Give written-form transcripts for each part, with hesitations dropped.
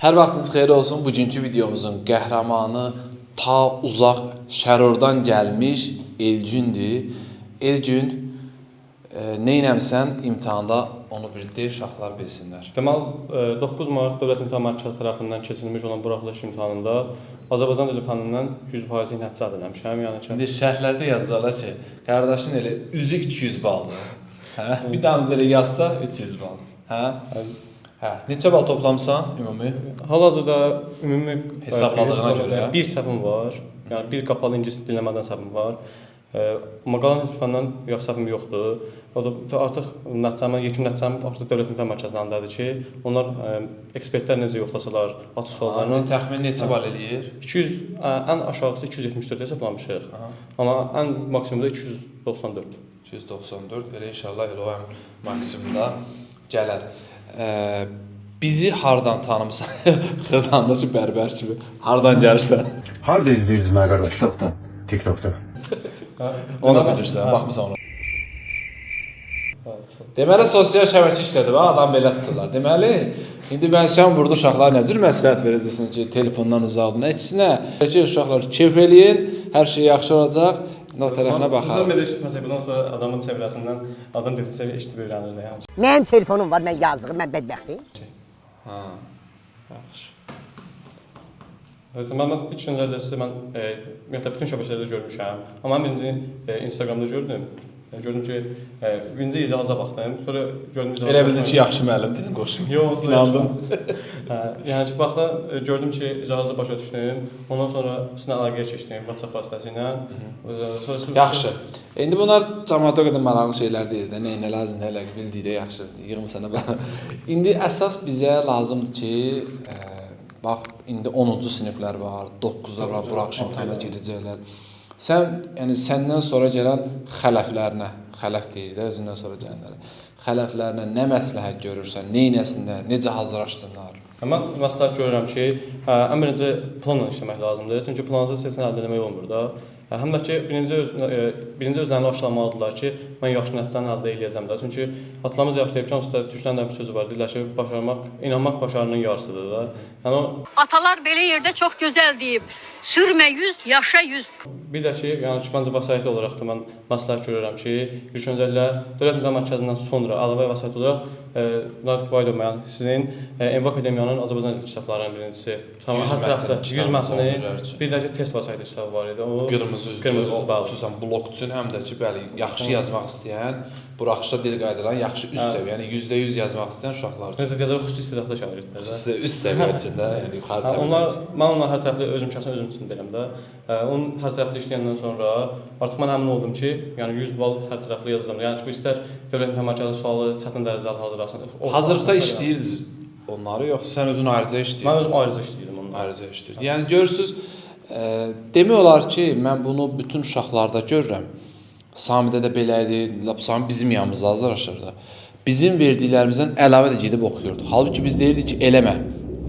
Hər vaxtınız xeyir olsun. Bugünkü videomuzun qəhrəmanı ta uzaq Şərordan gəlmiş Elgündür. Elgün, nə etməlisən imtahanda, onu bir de, uşaqlar bilsinlər. Deməli, 9 mart Dövlət İmtahan Mərkəzi tərəfindən keçirilmiş olan buraxılış imtahanında Azərbaycan dili fənnindən 100% nəticə əldə etmişəm. Yəni ki, İndi şərhlərdə yazarlar ki, qardaşın elə üzü 200 baldır. Hə? Bir daha elə yazsa 300 bal. Hə? Hə. Neçə bal toplamısan ümumi? Hal-hazırda ümumi hesabladığına görə bir səhvim var. Yəni bir qapalı ingilis dinləmədən səhvim var. Amma qalan heç bir fəndən yox, səhvim yoxdur. O da artıq nəticəmin, yekun nəticəm artıq Dövlət İmtahan Mərkəzinin əlindədir ki, onlar ekspertlər necə yoxlasalar, açıq suallarını Təxmin neçə bal eləyir? 200, ən aşağısı 274 hesablamışıq. Aha. Amma ən maksimumda 294. 294. Elə inşallah elə o ən maksimumda gələr. Bizi hardan tanımısan? Xırdandakı bərbər kimi. Hardan gəlirsən? Harda izləyirdiniz məni qardaş? TikTokda. TikTokda. Onu da bilirsən, baxmısan ona. Deməli sosial şəbəkə işlədib, ha, adam belə tuturlar. Deməli, indi mən sən burada uşaqlara nə cür məsləhət verəcəksən ki, telefondan uzaq durun. Əksinə, ki, uşaqlar kef eləyin, hər şey yaxşı olacaq. İndi o tərəfinə Sosial baxarıq. media işlətməsək, bundan sonra adamın çevrəsindən, adam dedisə eşidib öyrənir də yəni. Mənim telefonum var, mən yazığım, mən bədbəxtim. Ha. Yaxşı. Evet, mən ilk öncəliklə sizə mən ümumiyyətlə bütün şəbəkələrdə görmüşəm. Amma mən birinci Instagramda gördüm. Gördüm ki, birinci izaha baxdım. Sonra gördüm izaha. Elə bildin ki, yaxşı müəllim dilin qoşum. Yox, İnandım. Hə, yəni ki, baxdım, gördüm ki, izahınızı başa düşdüm. Ondan sonra sizinlə əlaqəyə keçdim WhatsApp vasitəsilə. Sonra Yaxşı. İndi bunlar cəmaata o qədər maraqlı şeylər deyil də. Nə lazım, nə elə bildik də yaxşı. Yığmısan nə. İndi əsas bizə lazımdır ki, bax indi 10-cu siniflər var, 9-lar var, buraxılış imtahana gedəcəklər. Sən, yəni səndən sonra gələn xələflərinə, xələf deyir də özündən sonra gələnlərə. Xələflərinə nə məsləhət görürsən, nə etsinlər, necə hazırlaşsınlar? Mən məsləhət görürəm ki, ən birinci planla işləmək lazımdır. Çünki plansız heç nə əldə etmək olmur da. Həm də ki, birinci özlərini aşılamalıdırlar ki, mən yaxşı nəticəni əldə eləyəcəm də. Çünki atalarımız yaxşı deyib ki, onsuz da türklərin də bir sözü var. Deyirlər ki, başarmaq, inanmaq başarının yarısıdır da. Yəni o Atalar belə yerdə çox gözəl deyib. Sürmə yüz, yaşa yüz. Bir də ki, yəni ki, məncə vəsait olaraq da mən məsləhət görürəm ki, ilk öncəliklə Dövlət İmtahan Mərkəzindən sonra əlavə vəsait olaraq Natiq Vahidov müəllim sizin MV Akademiyanın Azərbaycan dili kitablarının birincisi. Tamam, 100 hər tərəfdə mətn 100 mətni, kitabımız 11-lər üçün. bir də ki, test vəsaiti kitabı var idi. O Qırmızı üzlü, Qırmızı, o, bəli. xüsusən blok üçün, həm də ki, bəli, yaxşı yazmaq istəyən, buraxılışda dil qaydalarını yaxşı üst səviyyə, yəni %100 yazmaq istəyən uşaqlar üçün. Necə deyirlər, xüsusi istedadlı şagirdlər də. Xüsusi üst səviyyə üçün də, yəni yuxarı Hə, təbəqə onlar üçün. mən onlar hər tərəfli özüm şəxsən özüm üçün deyirəm də. Onun hər tərəfli işləyəndən sonra artıq mən əmin oldum ki, yəni 100 bal hər tərəfli yazacağam. Yəni ki, bu istər Dövlət İmtahan Mərkəzi sualı çətin dərəcəli hazırlasın. Hazırlıqda işləyirdiniz onları, yoxsa sən özün ayrıca işləyirdin? Mən özüm ayrıca işləyirdim onları. Ayrıca işləyirdin. Yəni görürsüz, demək olar ki, mən bunu bütün uşaqlarda görürəm. Samidə də belə idi, lap Sami bizim yanımızda hazırlaşırdı. Bizim verdiklərimizdən əlavə də gedib oxuyurdu. Halbuki biz deyirdik ki, eləmə.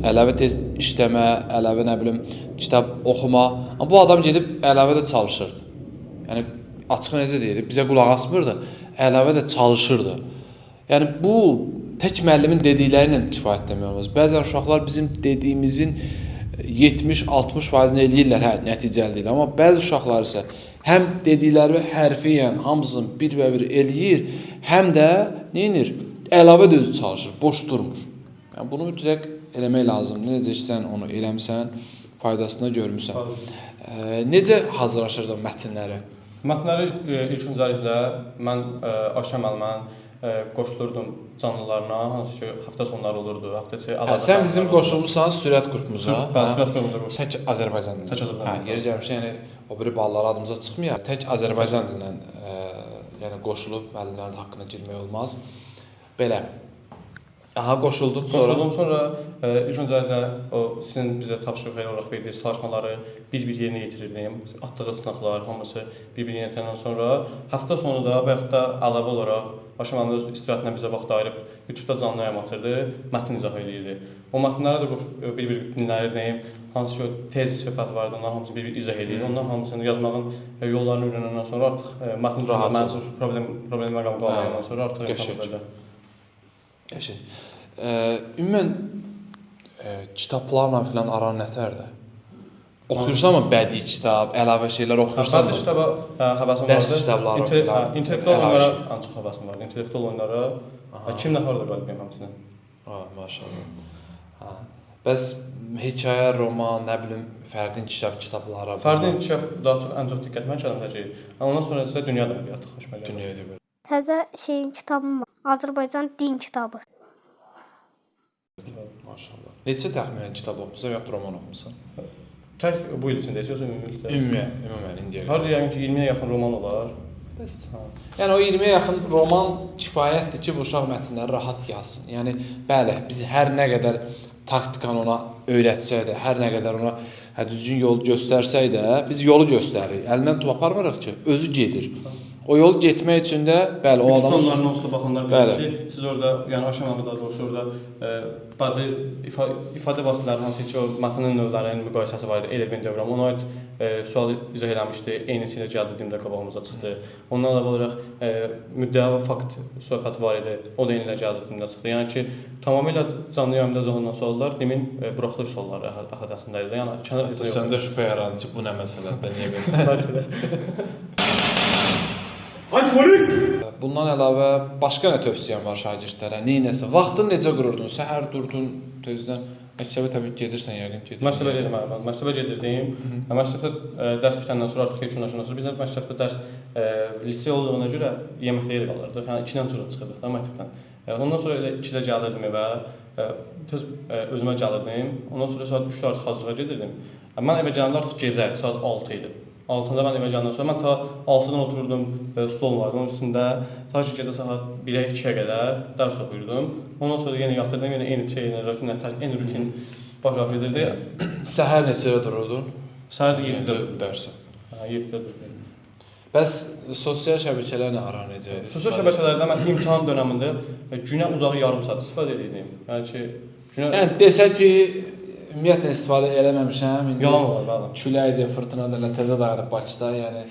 Əlavə test işləmə, əlavə nə bilim kitab oxuma. Amma bu adam gedib əlavə də çalışırdı. Yəni açıq necə deyirdi, bizə qulaq asmırdı, əlavə də çalışırdı. Yəni bu tək müəllimin dedikləri ilə kifayət demək olmaz. Bəzən uşaqlar bizim dediyimizin 70-60%-ni eləyirlər, hə, nəticəli deyil. Amma bəzi uşaqlar isə həm dedikləri hərfiyən hamısını bir-bir eləyir, həm də nə edir? Əlavə də özü çalışır, boş durmur. Yəni bunu mütləq eləmək lazımdır. Necə ki sən onu eləmisən, faydasını görmüsən. Necə hazırlaşırdın mətnləri? Mətnləri ilk öncəliklə mən Ayşə müəllimənin qoşulurdum canlılarına, hansı ki həftə sonları olurdu, həftə içi Hə, sən bizim qoşulmusan sürət qrupumuza. Bəli, sürət qrupumuza qoşuldum. Tək Azərbaycan dilində. Tək Azərbaycan Hə, dilində. yeri gəlmişdən, yəni o biri balları adımıza çıxmıyor. Tək Azərbaycan dilindən yəni qoşulub müəllimlərin haqqına girmək olmaz. Belə. Aha, qoşuldun sonra. Qoşuldum sonra ilk öncəliklə o sizin bizə tapşırıq olaraq verdiyiniz çalışmaları bir-bir yerinə yetirirdim. Atdığı sınaqlar hamısı bir-bir yerinə yetirəndən sonra həftə sonu da və yaxud da əlavə olaraq Ayşə müəllim öz istirahətinə bizə vaxt ayırıb YouTube-da canlı yayım açırdı, mətn izah eləyirdi. O mətnləri də bir-bir dinləyirdim. Hansı ki o tez söhbət vardı, onların hamısını bir-bir izah eləyirdi. Onların hamısını yazmağın yollarını öyrənəndən sonra artıq mətn Rahat mənim üçün problem məqam qalmayandan sonra artıq Qəşəng. imtahan belə. Qəşəng. Ümumən Kitablarla filan aran nətərdir? Oxuyursanmı bədii kitab, əlavə şeylər oxuyursanmı? Bədii kitaba həvəsim Dərs vardı. kitabları filan, İntellektual əlavə oyunlara şey. ən çox həvəsim vardı. İntellektual oyunlara. Kimlə harda qalibiyəm həmçinin. Ha, maşallah. Ha. Bəs hekayə, roman, nə bilim, fərdi inkişaf kitabları. Fərdi inkişaf daha çox ən çox diqqətimi çəkir. Ondan sonra isə dünya ədəbiyyatı xoşuma gəlir. Dünya ədəbiyyatı. Təzə şeyin kitabım var. Azərbaycan din kitabı. Maşallah. Neçə təxminən kitab oxumusan və yaxud roman oxumusan? Tək bu il içində yoxsa ümumilikdə? Ümumən indiyə qədər. Harda yəqin ki 20-yə yaxın roman olar. Bəs. Yəni o 20-yə yaxın roman kifayətdir ki, bu uşaq mətnləri rahat yazsın. Yəni bəli, biz hər nə qədər taktikanı ona öyrətsək də, hər nə qədər ona düzgün yol göstərsək də, biz yolu göstəririk. Əlindən tutub aparmırıq ki, özü gedir. O yolu getmək üçün də bəli, o Bütün adamın onların onsuz da baxanlar Bəli. bilir ki, siz orada, yəni Ayşə müəllim daha doğrusu orada bədii ifadə vasitələri hansı ki, o mətnin növlərinin müqayisəsi var idi, Elvin dövrəm. Ona aid sual izah eləmişdi, eynisi ilə gəldi dimdə qabağımıza çıxdı. Ondan əlavə olaraq müddəa və fakt söhbəti var idi, o da eyni ilə gəldi dimdə çıxdı. Yəni ki, tamamilə canlı yayımda izah olunan suallar dimin buraxılış sualları əhatəsində idi. Yəni kənar heç nə yox. Səndə şübhə yarandı ki, bu nə məsələdir, mən niyə belə? Bəlkə də. Bundan əlavə başqa nə tövsiyən var şagirdlərə? Neynəsə? Vaxtını necə qururdun? Səhər durdun tezdən məktəbə təbii ki gedirsən yəqin ki. Məktəbə gedirdim, hə, mən məktəbə gedirdim. Məktəbdə dərs bitəndən sonra artıq yekunlaşandan sonra biz də məktəbdə dərs lisey olduğuna görə yeməkdə yer qalırdıq. Yəni 2-dən sonra çıxırdıq da məktəbdən. Ondan sonra elə 2-də gəlirdim evə, tez özümə gəlirdim. Ondan sonra saat 3-də artıq hazırlığa gedirdim. Mən evə gələndə artıq gecə idi, saat 6 idi. 6-da mən evə gələndən sonra mən ta 6-dan otururdum, stol vardı onun üstündə. Ta ki gecə saat 1-ə 2-yə qədər dərs oxuyurdum. Ondan sonra yenə yatırdım, yenə eyni şey, eyni rutin, eyni rutin baş gedirdi. Səhər neçədə dururdun? Səhər də 7-də dərsə. Hə, 7-də dururdum. Bəs sosial şəbəkələrlə aran necə idi? Sosial şəbəkələrdə mən imtahan dövründə günə uzağı yarım saat istifadə edirdim. Yəni ki, günə Yəni desə ki, ümumiyyətlə istifadə eləməmişəm. İndi yalan olar, bəli. Küləkdir, fırtınadır, elə təzə dayanıb Bakıda, yəni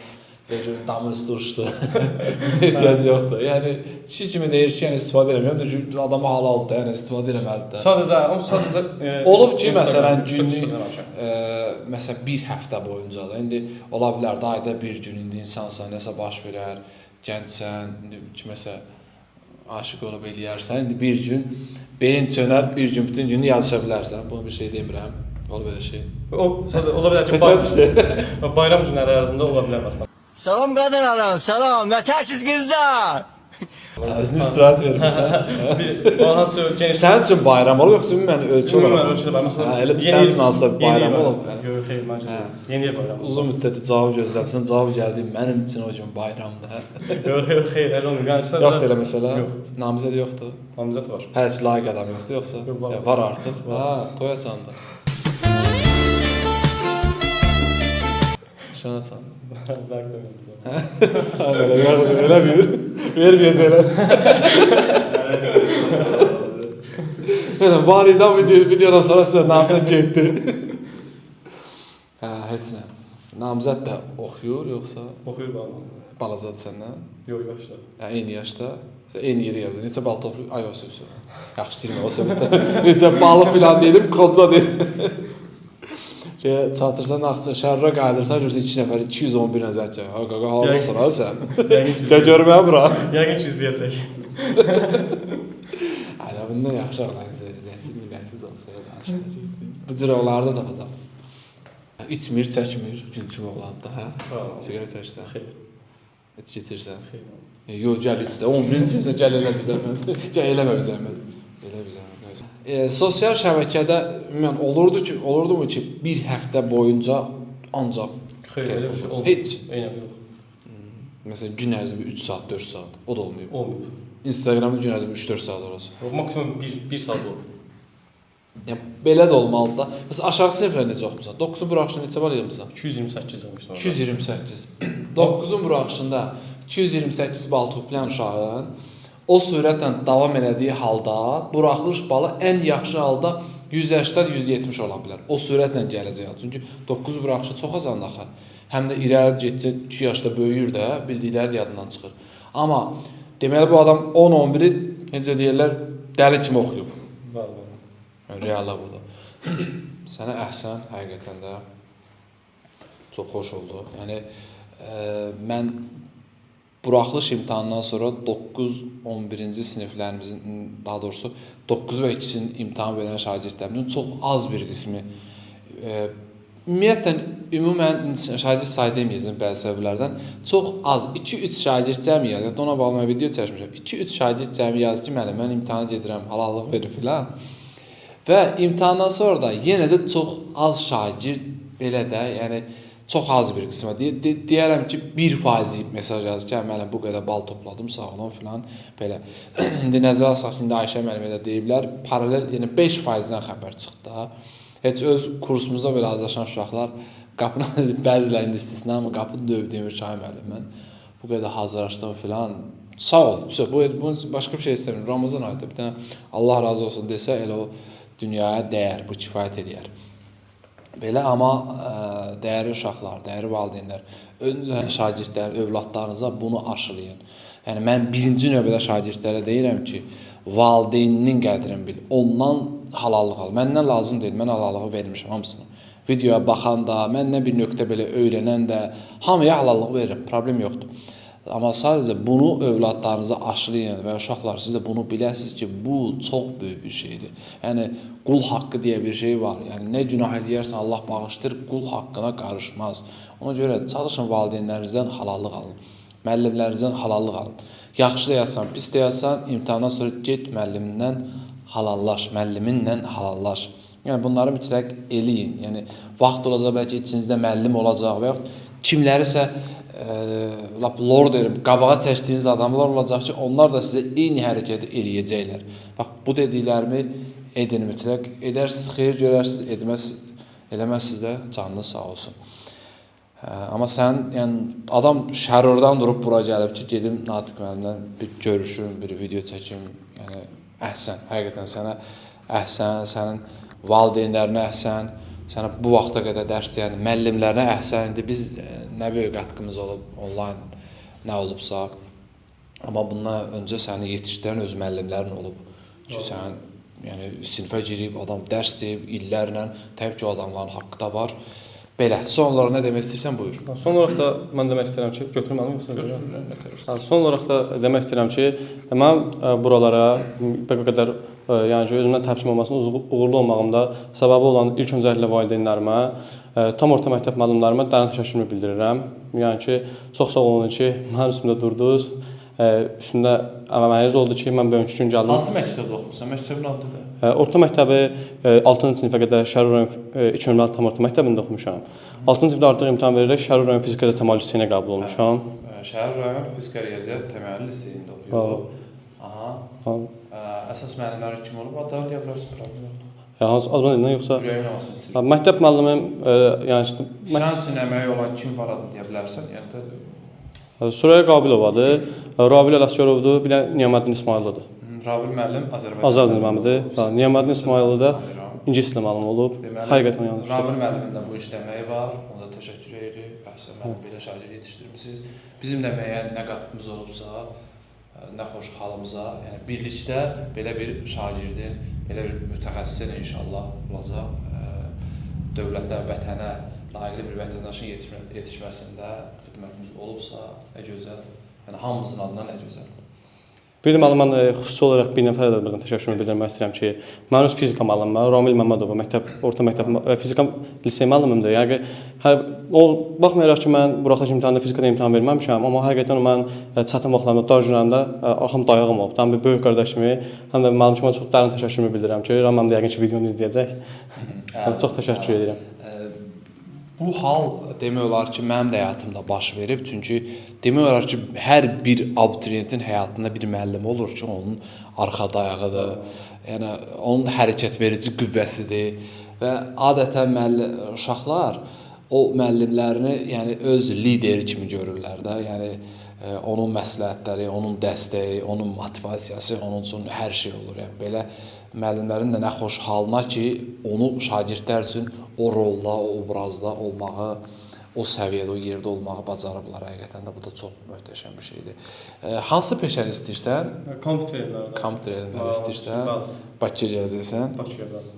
belə damın üstü uçdu. Ehtiyac yoxdur. Yəni kişi kimi deyir ki, yəni istifadə eləmirəm. Çünki adama halaldır, yəni istifadə eləməlidir də. Sadəcə, amma sadəcə Olub ki, Instagram, məsələn, TikTok günlük istifadə eləmişəm. Məsələn bir həftə boyunca da indi ola bilər də ayda bir gün indi insansan, nəsə baş verər, gəncsən, indi kiməsə aşiq olub eləyərsən, indi bir gün beyin çönər, bir gün bütün günü yazışa bilərsən. Bunu bir şey demirəm. Olub elə şey. O sadəcə ola bilər ki, Petrə bayram günləri ərzində ola bilər məsələn. Salam qadan salam. Nətərsiz qızlar? Özünü istirahət vermirsən. Bir o hansı geniş Sənin üçün bayram olub yoxsa ümumən ölkə Ümumən olaraq? ölkədə bayram. Məsələn, Hə, elə bir yeni sənin il- üçün hansısa bir yeni il bayram bayramı. olub. Hə. Yox, xeyr, məncə Hə. deyil. Yeni il bayramı. Uzun müddətli cavab gözləmisən, cavab gəldi. Mənim üçün o gün bayramdır. Hə? Yox, yox, xeyr, elə olmur. Yəni sadəcə Yoxdur elə məsələ. Yox. Namizəd yoxdur. Namizəd var. Hə, heç layiq adam yoxdur yoxsa? Yox, var. Ya, var artıq. Ha, toy açandı. Nişan açandı. Layiq deməyim. Ha, belə yaxşı, elə bir. Verməyəcəklər. Nə var idi amma videodan sonra sizə namizəd getdi. Hə, heç nə. Namizəd də oxuyur yoxsa Oxuyur bəli. balacadır səndən? Yox, yaşda. Hə, eyni yaşda. Sən eyni yerə yazır. Neçə bal toplayır? Ay, yox, söz. Yaxşı girmə o səbəbdən. Neçə balı filan dedim, kodla dedim. Şeyə çatırsan, Naxçı şəhərə qayıdırsan, görürsən 2 nəfər 211 nəzər gəlir. Ha qaqa hardasan ha sən? Yəqin ki, Gəl görməyə bura. yəqin ki izləyəcək. Hələ bundan yaxşı oğlan izləyəcəksiniz, millətiniz olsa da danışacaq. Bu cür oğlanları da tapacaqsınız. İçmir, çəkmir, gül kimi oğlandır da, hə? Bəli. Siqaret çəkirsən, Xeyr, içki içirsən. xeyr. Yox, gəl iç də. 11-ci sinifsən, gəl elə bir zəhmət. Gəl eləmə bir zəhmət. Elə bir zəhmət. Sosial şəbəkədə ümumən olurdu ki, olurdu mu ki, bir həftə boyunca ancaq Xeyr, elə bir şey telefon olmur. Heç. Eynən yox. Məsələn, gün ərzində 3 saat, 4 saat, o da olmayıb. Olmayıb. Instagramda gün ərzində 3-4 saat orası. Yox, maksimum 1 saat olub. Yəni belə də olmalıdır da. Məsələn, aşağı siniflərdə necə oxumusan? 9-un buraxılışında neçə bal yığmısan? 228 olmuşdu. 228. 9-un buraxılışında 228 bal toplayan uşağın o sürətlə davam elədiyi halda buraxılış balı ən yaxşı halda 180-170 ola bilər. O sürətlə gələcək. Çünki 9 buraxılışı çox azandır axı. Həm də irəli getcə 2 yaşda böyüyür də, bildikləri də yadından çıxır. Amma deməli bu adam 10-11-i necə deyirlər, dəli kimi oxuyub. Bəli, bəli. Yəni, reallıq budur. Sənə əhsən, həqiqətən də çox xoş oldu. Yəni mən buraxılış imtahanından sonra 9, 11-ci siniflərimizin, daha doğrusu 9 və 2-sinin imtahan verən şagirdlərimizin çox az bir qismi ümumiyyətlə ümumən şagird sayı deməyəcəm bəzi səbəblərdən. Çox az 2-3 şagird cəmi yazır. Hətta ona bağlı mən video çəkmişəm. 2-3 şagird cəmi yazır ki, müəllim mən imtahana gedirəm, halallıq verir filan. Və imtahandan sonra da yenə də çox az şagird belə də, yəni çox az bir qismə deyərəm ki, 1% mesaj yazır ki, hə, müəllim bu qədər bal topladım, sağ olun filan belə. İndi nəzərə alsaq ki, indi Ayşə müəllimə də deyiblər, paralel yəni 5%-dən xəbər çıxdı da. Heç öz kursumuza belə hazırlaşan uşaqlar qapını bəzilərinin istisna amma qapını döyüb demir ki, ay müəllim mən bu qədər hazırlaşdım filan. Sağ ol. Vəsə, bu bunun başqa bir şey istəmirəm. Ramazan ayında bir dənə Allah razı olsun desə elə o dünyaya dəyər, bu kifayət eləyər. Belə amma dəyərli uşaqlar, dəyərli valideynlər, öncə şagirdlərin, övladlarınıza bunu aşılayın. Yəni mən birinci növbədə şagirdlərə deyirəm ki, valideyninin qədrini bil, ondan halallıq al. Məndən lazım deyil, mən halallığı vermişəm hamısını. Videoya baxan da, məndən bir nöqtə belə öyrənən də hamıya halallıq verirəm, problem yoxdur. Amma sadəcə bunu övladlarınıza aşılayın və uşaqlar siz də bunu biləsiniz ki, bu çox böyük bir şeydir. Yəni qul haqqı deyə bir şey var. Yəni nə günah eləyərsən Allah bağışlayır, qul haqqına qarışmaz. Ona görə çalışın valideynlərinizdən halallıq alın. Müəllimlərinizdən halallıq alın. Yaxşı da yazsan, pis də yazsan, imtahandan sonra get müəllimindən halallaş, müəlliminlə halallaş. Yəni bunları mütləq eləyin. Yəni vaxt olacaq, bəlkə içinizdə müəllim olacaq və yaxud kimlərisə lap lor deyirəm, qabağa çəkdiyiniz adamlar olacaq ki, onlar da sizə eyni hərəkəti eləyəcəklər. Bax, bu dediklərimi edin mütləq. Edərsiniz, xeyir görərsiniz, etməz, eləməzsiniz də canınız sağ olsun. Amma sən, yəni adam Şərordan durub bura gəlib ki, gedim Natiq müəllimlə bir görüşüm, bir video çəkim. Yəni əhsən, həqiqətən sənə əhsən, sənin valideynlərinə əhsən, sənə bu vaxta qədər dərs deyən müəllimlərinə əhsən. İndi biz nə böyük qatqımız olub onlayn nə olubsa, amma bundan öncə səni yetişdirən öz müəllimlərin olub ki, sən yəni sinifə girib adam dərs deyib illərlə, təbii ki, o adamların haqqı da var. Belə, son olaraq nə demək istəyirsən, buyur. Son olaraq da mən demək istəyirəm ki, götürməliyim yoxsa Son olaraq da demək istəyirəm ki, mən buralara bu qədər yəni ki, özümdən təpkim olmasın, uğurlu olmağımda səbəbi olan ilk öncəliklə valideynlərimə, tam orta məktəb müəllimlərimə dərin təşəkkürümü bildirirəm. Yəni ki, çox sağ olun ki, mənim üstümdə durdunuz. Üstümdə əməyiniz oldu ki, mən bugünkü gün gəldim. Hansı məktəbdə oxumusan? Məktəbin adı da? Orta məktəbi 6-cı sinifə qədər Şərur rayon 2 nömrəli tam orta məktəbində oxumuşam. 6-cı sinifdə artıq imtahan verərək Şərur rayon fizika təməli liseyinə qəbul olmuşam. Şərur rayon fizika riyaziyyat təməli liseyində oxuyub. Aha. Əsas müəllimləri kim olub? Adlarını deyə bilərsən, problem yoxdur. Az mı dedin yoxsa? Ürəyin olsun istəyirəm. Məktəb müəllimim, yəni işte, Sənin üçün əməyi olan kim var adını deyə bilərsən? Yəni də Suraya Qabilovadır, Ravil Ələsgərovdur, bir də Niyaməddin İsmayıllıdır. Ravil müəllim Azərbaycan Azərbaycan müəllimidir. Niyaməddin İsmayıllı da ingilis dili müəllimi olub. Deməli, həqiqətən yəni. Ravil müəllimin də bu işdə əməyi var. Ona da təşəkkür edirik. Əhsən müəllim, belə şagird yetişdirmisiniz. Bizim də müəyyən nə qatqımız olubsa, nə xoş halımıza, yəni birlikdə belə bir şagirdin, belə bir mütəxəssisin inşallah olacaq. Dövlətə, vətənə layiqli bir vətəndaşın yetişməsində xidmətimiz olubsa, nə gözəl. Yəni hamımızın adına nə gözəl. Bir də müəllim, mən xüsusi olaraq bir nəfərə də buradan təşəkkürümü bildirmək istəyirəm ki, mənim öz fizika müəllimim Ramil Məmmədova, məktəb, orta məktəb fizika lisey müəllimimdir. Yəni hər o baxmayaraq ki, mən buraxılış imtahanında fizikada imtahan verməmişəm, amma həqiqətən mən çətin vaxtlarımda, dar günlərimdə arxam dayağım olub. Həm bir böyük qardaşımı, həm də müəllim kimi çox dərin təşəkkürümü bildirirəm ki, Ramil müəllim də yəqin ki, videonu izləyəcək. Yəni, çox təşəkkür edirəm. Bu hal demək olar ki, mənim də həyatımda baş verib. Çünki demək olar ki, hər bir abituriyentin həyatında bir müəllim olur ki, onun arxa dayağıdır. Yəni onun hərəkət verici qüvvəsidir və adətən uşaqlar o müəllimlərini, yəni öz lideri kimi görürlər də. Yəni onun məsləhətləri, onun dəstəyi, onun motivasiyası onun üçün hər şey olur. Yəni belə müəllimlərin də nə xoş halına ki, onu şagirdlər üçün o rolda, o obrazda olmağı, o səviyyədə, o yerdə olmağı bacarıblar. Həqiqətən də bu da çox möhtəşəm bir şeydir. Hansı peşəni istəyirsən? Kompüter elmləri. Kompüter elmləri istəyirsən? Bakıya gələcəksən? Bakıya, bəli.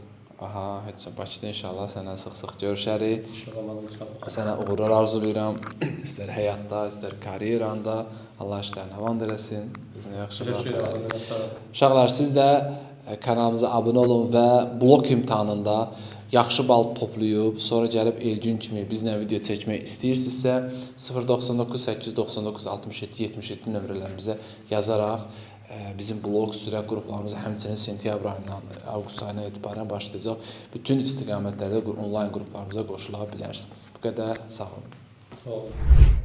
Aha, heç nə, Bakıda inşallah sənə sıx-sıx görüşərik. İnşallah mənim sağ olun. Sənə uğurlar arzulayıram. İstər həyatda, istər karyeranda. Allah işlərini avan eləsin. Özünə yaxşı bax. Təşəkkür edirəm. Minnətdaram. Uşaqlar siz də kanalımıza abunə olun və blok imtahanında yaxşı bal toplayıb, sonra gəlib Elgün kimi bizlə video çəkmək istəyirsinizsə 099 899 67 77 nömrələrimizə yazaraq bizim blog sürət qruplarımıza həmçinin sentyabr ayından, avqust ayından etibarən başlayacaq. Bütün istiqamətlərdə onlayn qruplarımıza qoşula bilərsiniz. Bu qədər. Sağ olun. Sağ olun.